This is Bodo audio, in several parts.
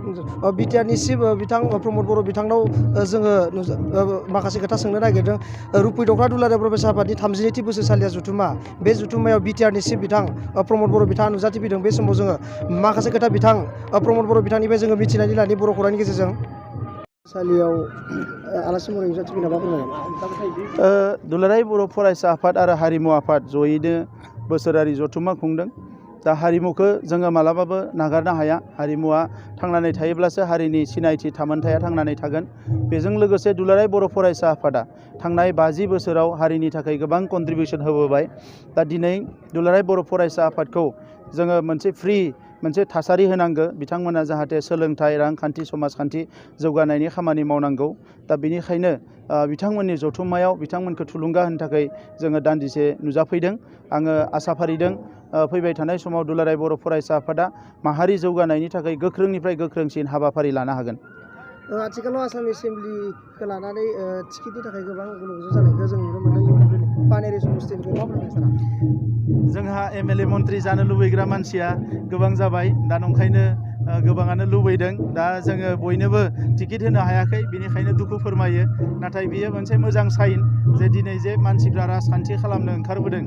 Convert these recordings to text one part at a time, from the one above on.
बिटिआरनि चिफ बिथां प्रमद बर' बिथांनाव जोङो माखासे खोथा सोंनो नागिरदों। रुपै दख'र दुलाराय बर' फरायसा आफादनि 32थि बोसोरसालिया जुथुमा, बे जुथुमायाव बिटिआरनि चिफ बिथां प्रमद बर' बिथाङा नुजाथिफैदों। बे समाव जोङो माखासे खोथा बिथां प्रमद बर' बिथांनिफ्राय जोङो मिथिनानै लानि बर' खौरांनि गेजेरजों। सालियाव आलासि महरै नुजाथिफैना मा फोरमायगोन? दुलाराय बर' फरायसा आफाद आरो हारिमु आफाद जयैनो बोसोरारि जथुम्मा खुंदों। दा हारिमुखौ जोङो मालाबाबो नागारनो हाया। हारिमुवा थांनानै थायोब्लासो हारिनि सिनायथि थामोनथाया थांनानै थागोन। बेजों लोगोसे दुलाराय बर' फरायसा आफादा थांनाय 50 बोसोराव हारिनि थाखाय गोबां कन्ट्रिबिउसन होबोबाय। दा दिनै दुलाराय बर' फरायसा आफादखौ जोङो मोनसे फ्रि मोनसे थासारि होनांगौ। बिथांमोना जाहाथे सोलोंथाइ, रांखान्थि, समाजखान्थि जौगानायनि खामानि मावनांगौ। दा बेनिखायनो बिथांमोननि जथुम्मायाव बिथांमोनखौ थुलुंगा होनो थाखाय जोङो दान्दिसे नुजाफैदों। आङो आसा फारिदों फैबाय थानाय समाव दुलाराय बर' फरायसा आफादा माहारि जौगानायनि थाखाय गोख्रोंनिफ्राय गोख्रोंसिन हाबाफारि लानो हागोन। आथिखालाव आसाम एसेम्ब्लिखौ लानानै टिकेटनि थाखाय गोबां गुलुगुलु जानायखौ जों नुनो मोनदों। पानेरि समस्टिनिफ्राय मा फोरमायनो सारा? जोंहा एमएलए मन्त्रि जानो लुबैग्रा मानसिया गोबां जाबाय। दा नंखायनो गोबाङानो लुबैदों। दा जोङो बयनोबो टिकेट होनो हायाखै, बेनिखायनो दुखु फोरमायो। नाथाय बेयो मोनसे मोजां साइन जे दिनै जे मानसिफ्रा राजखान्थि खालामनो ओंखारबोदों।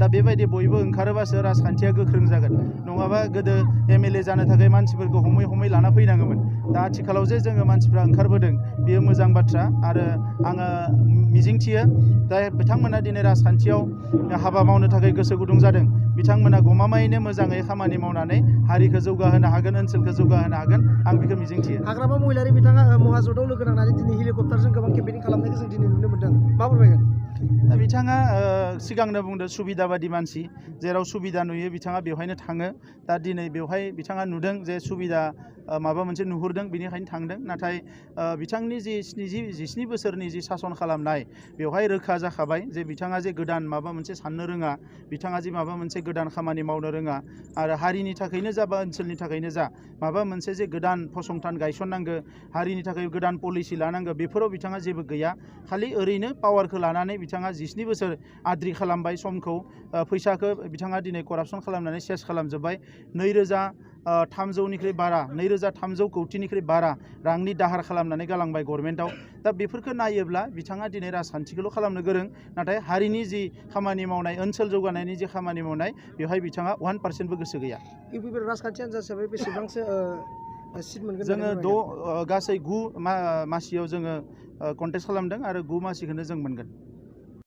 दा बेबायदि बयबो ओंखारोबासो राजखान्थिया गोख्रों जागोन। नङाबा गोदो एमएलए जानो थाखाय मानसिफोरखौ हमै हमै लाना फैनाङोमोन। दा आथिखालाव जे जोङो मानसिफ्रा ओंखारबोदों बेयो मोजां बाथ्रा। आरो आङो मिजिंथियो दा बिथांमोना दिनै राजखान्थियाव हाबा मावनो थाखाय गोसो गुदुं जादों। बिथांमोना गमामायैनो मोजाङै खामानि मावनानै हारिखौ जौगाहोनो हागोन, ओनसोलखौ जौगाहोनो हागोन, आं बेखौ मिजिंथियो। हाग्रामा महिलारि बिथाङा महाजोताव लोगो नांनानै दिनै हेलिकप्टारजों गोबां केम्पेनिं खालामनायखौ जों दिनै नुनो मोन्दों। मा फोरमायगोन? दा बिथाङा सिगांनो बुंदों सुबिदा बादि मानसि, जेराव सुबिदा नुयो बिथाङा बेवहायनो थाङो। दा दिनै बेवहाय बिथाङा नुदों जे सुबिदा माबा मोनसे नुहुरदों, बेनिखायनो थांदों। नाथाय बिथांनि जि 17 बोसोरनि जि सासन खालामनाय, बेवहाय रोखा जाखाबाय जे बिथाङा जे गोदान माबा मोनसे साननो रोङा, बिथाङा जे माबा मोनसे गोदान खामानि मावनो रोङा। आरो हारिनि थाखायनो जा बा ओनसोलनि थाखायनो जा माबा मोनसे जे गोदान फसंथान गायसननांगौ, हारिनि थाखाय गोदान पलिसि लानांगौ, बेफोराव बिथाङा जेबो गैया। खालि ओरैनो पावारखौ लानानै बिथाङा 17 बोसोर आद्रि खालामबाय समखौ। फैसाखौ बिथाङा दिनै करापसन खालामनानै सेस खालामजोब्बाय। 2,300निख्रुइ बारा, 2,300 कौटिनिख्रुइ बारा रांनि दाहार खालामनानै गालांबाय गभर्नमेन्टआव। दा बेफोरखौ नायोब्ला बिथाङा दिनै राजखान्थिखौल' खालामनो गोरों, नाथाय हारिनि जि खामानि मावनाय, ओनसोल जौगानायनि जि खामानि मावनाय, बेवहाय बिथाङा 1%बो गोसो गैया। इउपिपिएल राजखान्थि हान्जा हिसाबै बेसेबांसो सिट मोनगोन? जोङो गासै 9 मासियाव जोङो कन्टेस्ट खालामदों आरो 9 मासिखौनो जों मोनगोन।